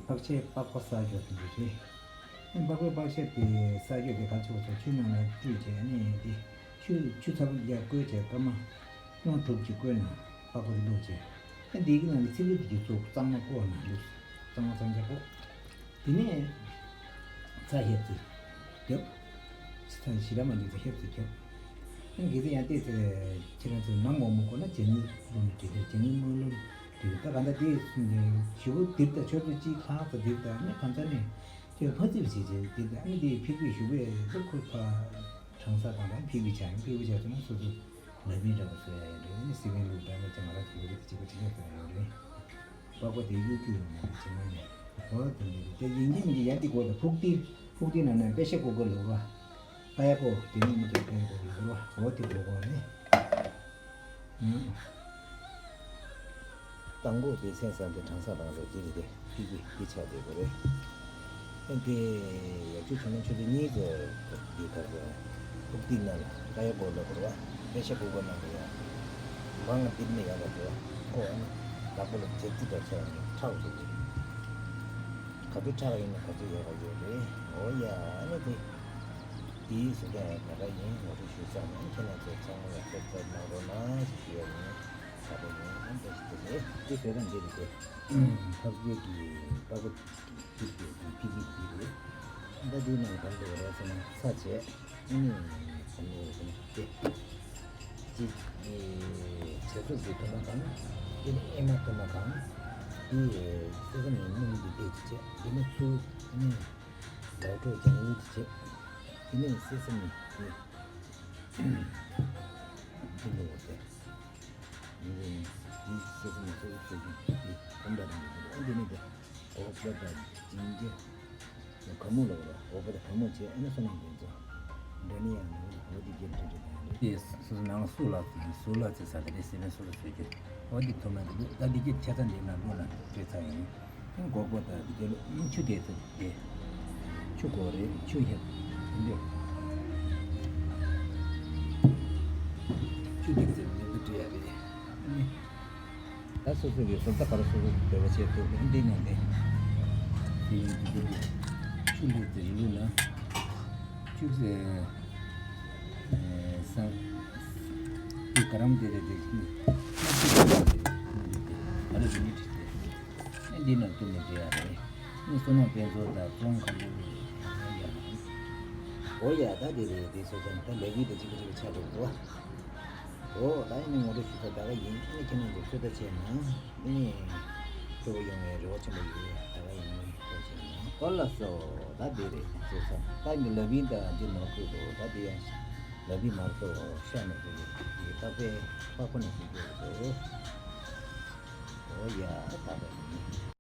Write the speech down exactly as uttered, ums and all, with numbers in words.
པགས་ཆས་པགས་པ་བསགས་རྒྱུ་དེ་འདྲ་རེད། ཨ་ནི་པགས་པའི་པགས་ཆས་དེ་བསགས་རྒྱུ་དེ་ག་ཚོད་ཚོད་ཆུ་ནང་ལ་བཀྲུས་བྱས། ཨ་ནི་དེ་ཆུ་ཆུ་ཚ་པོ་ཡར་བསྐོལ་བྱས་སྐར་མ་སྟོང་དྲུག་ཅིག་བསྐོལ་ན་པགས་པ་དེ་བླུགས་བྱས། ཨ་ནི་དེའི་ནང་གི་ཚི་གུ་དེ་གི་ཚུར་གཙང་མ་བཀོག་ན་འདུག་གཙང་མ་གཙང་རྐྱང་བཀོག་དེ་ནས་ཚྭ་ཞིབ་ཅིག་རྒྱབ། ཚྭ་ཞིབ་ར་མ་འདུག་ཚྭ་ཞིབ་ཅིག་རྒྱབ། ཨ་ནི་གལ་སྲིད་ཡང་བལྟས་ཚེ་ཁྱེད་རང་ཚོས་ནམ་འོ་མ་བསྐོལ་ན་ཇེ་ཉུང་བླུགས་ན་འགྲིག་གི་རེད། ཇེ་ཉུང་མ་བླུགས་ན་འགྲིག་གི་རེད། ད་ག་འདྲ་དེ་ཞུ་བོ་དེབ་དང་ཆུ་ཚོད་གཅིག་ལྷག་ཙམ་དེབ་དང་ཨ་ནི་གང་ཚ་ནས་དེ་ཕ་ཚིབ་བྱེད་ཅིག་དེབ་དང་ཨ་ནི་དེ་ཕིག་ཕིག་ཞུ་བས་ལོ་ཁུར་ཕ་གྲང་ས་དང་དང་ཕིག་ཕིག་བྱ་ཡང་ཕིག་ཕིག་བྱ་ཚོད་ན་སོ་སོ་ལ་མིན་འདྲ་པོ་བཟོ་ཡ་ཡོད་རེད། ཨ་ནི་སི་པན་ལུག་འདྲ་པོ་དེ་ང་རང་ཚོ་ལུག་གི་གཅིག་པ་གཅིག་རྐྱང་བཟོ་ཡ་ཡོད་རེད། པགས་པ་དེ་གཡུག་རྒྱུ་ཡོང་མ་རེད་ཇེ་མང་ནས། འོ་དེ་འདྲ་རེད། དེ་ཡིན་གཅིག་མིན་གཅིག་ཡར་དེ་དགོས་ལ་ཕུག་ཏི་ཕུག་ཏི་ནང་ནས་པད་ཤ་ཀོ་ཀོ་ལུག་ར། ཀ་ཡ་ཀོ་དེ་ནས་མི་དེ་ཀ་ཡ་ཀོ་ལུག་ར། འོ་དེ་དགོས་གོ་རེད། ཨང་། དང་པོ་དེ་སེམས་བསམ་དེ་གྲང་ས་དང་རེད་དེ་རེད་དེ་ཕི་གི་དེ་ཆ་དེ་གོ་རེད། ཨེ་དེ་ཡར་ཆུ་ཆུ་ནང་ཆུ་དེ་གཉིས་ཀྱི་དེ་ག་རེད། ཕུག་ཏི་ནང་ལ་ཀ་ཡ་ཀོ་ལུག་ར། པད་ཤ་ཀོ་ཀོ་ནང་ལ་ཡ་མང་ང་དེ་ནས་ཡར་ལ་འགྲོ་ཁོ་ཨ་ནི་ལག་པ་ལ་བྱེད་རྩིས་དང་ཆ་ཡང་ཁྲག་འགྲོ་གི་རེད། ག་ཚོད་ཁྲག་ཡིན་ན་ག་ཚོད་ཡོད་པ་ཡོད་རེད། འོ་ཡ་ཨ་ནི་དེ། དེའི་བཟོ་ལྟ་ཡང་དེ་འདྲ་ཡིན། ངོ་སྤྲོད་ཞུས་ཚར་ནས་ཁྱེད་རང་ཚོ་ཚང་མ་ལ་ཚོད་ཚོད་གནང་རོགས་གནང་ཞེས་ཞུ་ཡ་ཡིན། ད་དེ་ཡིན་ཨ་འདྲ་ཞིག་དེ་རེད། དེ་བཟོ་སྟངས་འདི་རེད་དེ། ཕག་སྐྱེས་ཀྱི་པགས་པ་ཀྱི་ཕིག་ཀྱི་ཕིག་ཀྱི་འདི་རེད། ད་དེའི་ནང་གང་འདུག་རེད་ཟེར་ན་ཚྭ་བྱས། ཨ་ནི་གང་འདུག་ཟེར་ན་དེ། ཅིག་བྱ་ཚུགས་ཀྱི་ཐུར་མ་གང་། དེ་ནི་ཨེ་མ་ཐུར་མ་གང་། དེ་སེ་ས་ནི་སྣུམ་གྱི་དེ་ཅིག་བྱས། དེ་ནི་ཚུར་ཨ་ནི། ལག་འཕྲོག་ཀྱང་ཡིན་དུ་བྱེད། དེ་ནས་སེ་ས་མི་དེ་འདི་འདྲ་བ་སྟེ། འདི་འདི་སེ་ས་མི་སོ་སོ་སོ་སོ་དེ་གོམ་པ་རང་གི་འདི་འདི་ནི་དེ་འོག་པ་དང་ཅིང་ཅེ་ག་མོ་ལ་བ་འོག་པ་དང་ག་མོ་བྱེད་ཨ་ནི་སོ་ནང་འདི་ཚོ་འདྲ་ནི་ཡང་ནི་འོ་དེ་རྒྱབ་འདྲ་འདྲ་དང་རེད། དེ་སོ་སོ་ནང་སུ་ལ་སུ་ལ་ཚེ་ས་དེ་སེ་ས་སོ་སོ་སོ་རྒྱུ་འོ་དེ་ཐོབ་ན་དེ་ད་འདི་རྒྱབ་ཆ་ཚང་འདི་ན་འགྲོ་ན་སྤྲད་ཚར་ཡིན། ཨང་། སྒོར་སྒོར་དང་དེ་ག་ལ་ཨང་། ཆུ་དེ་ཚོ་དེ། ཆུ་སྒོར་རེ་ཆུ་ཡ། འདི། ཆུ་དེ་ཚོ་འདི་འདི་འདྲ་ཡ་རེད། ཨ་ནི། ད་སོ་སོ་གི་བཟོ་ལྟ་ག་རེ་སོ་སོ་འདོད་པ་བྱས་འདུག་འདི་ནང་དེ། དེ་ཡིན་དེ་འདི་འདི། ཆུ་འདི་ཚོ་ཡིན་ལུགས་ན། ཆུ་ཚོ། ཨེ། སང་། དེ་ག་རམ་དེ་རེད་དེ། ཨ་རེ་དེ་ནི་དེ། ཨེ་འདི་ནང་དུ་མི་འདྲེ་ཡ་རེད། ཨེ་བསོད་ནམས་དཔལ་འབྱོར་དང་བཙོན་ཁང་དུ་ཡ་རེད། འོ་ཡ་ད་དེ་རེད་དེ་སོ་ཙང་ད་ལས་ཀྱི་དེ་ཅི་ག་ཅི་ག་ཆགས་འགྲོ་འདུག་བ། འོ་ད་ཨེ་ནི་ངོ་སྤྲོད་ཞུ་ས་ད་ག་ཡིན། ཨེ་ནི་ཁྱེད་རང་ཚོ་ཚོད་ལྟ་བྱས་ན་ཨེ་ནི་སྤྲོ་བོ་ཡོང་བའི་རེ་བ་ཆེན་པོ་ཡོད། ད་ག་ཡིན་ནི་ཚོད་བྱས་ན་ཨོ་ལ་སོ་ད་དེ་རེད་སོ་ཙང་ད་ཨེ་ནི་ལབ་ཡིན་ད་འདི་ནོར་འགྲོ་འདུག་ད་དེ་ཡང་ལབ་ཡིན་མར་ཏོ་ཤ་ནོར་འགྲོ་ཡོད་དེ་ད་པའི་པ་ཁོ་ནས་ཞུ་རྒྱུ་འདུག་འོ་ཡ་ད་ག་ཡིན།